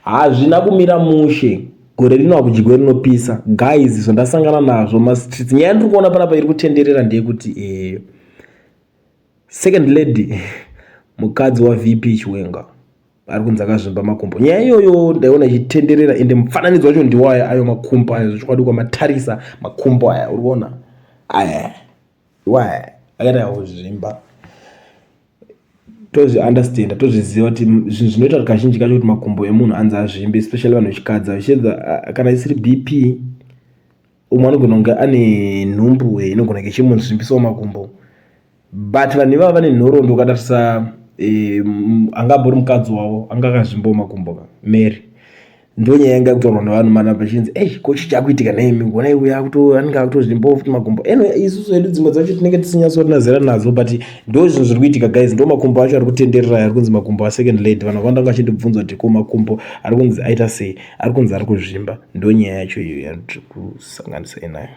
Hazvina kumira mushe gore rino hakudyiwe rinopisa guys zvandasangana nazvo mastreets nyaya yandiri kuona panapa iri kutenderera ndeyekuti eh, second lady mukadzi waVP Chiwenga ari kunzi akazvimba makumbo. Nyaya iyoyo ndaiona ichitenderera ende mufananidzo wacho ndiwaya ayo makumbo ayo zvechokwadi kwamatarisa makumbo aya uri kuona aya iwaya akaita kuzvimba tozviunderstanda tozviziva kuti zvinhu zvinoita kuti kazhinji kacho kuti makumbo emunhu anzi azvimbe especially vanhu vechikadzi achiedza kana isiri bp umwe anogona kunge ane nhumbu inogona kunge ichimuzvimbisawo makumbo but vanhu ivava vane nhoroondo ukatarisa eh, anga ambori mukadzi wavo anga akazvimbawo makumbo ka mary ndonyaya yanga yakutaurwa nevanhu mana pachinzi ei ko chii chakuitika nhaimi gona iwe anenge akutozvimbawo futi makumbo anyway isusu hedu dzimwe dzacho tinenge tisinyatsori zera nadzo but ndo zvinhu zviri kuitika guys ndo makumbo acho ari kutenderera ari kunzi makumbo asecond lady vanhu vakawanda vanga vachindibvunza kuti ko makumbo ari kunzi aita sei ari kunzi ari kuzvimba ndo nyaya yacho iyo yatiri kusanganisa inayo.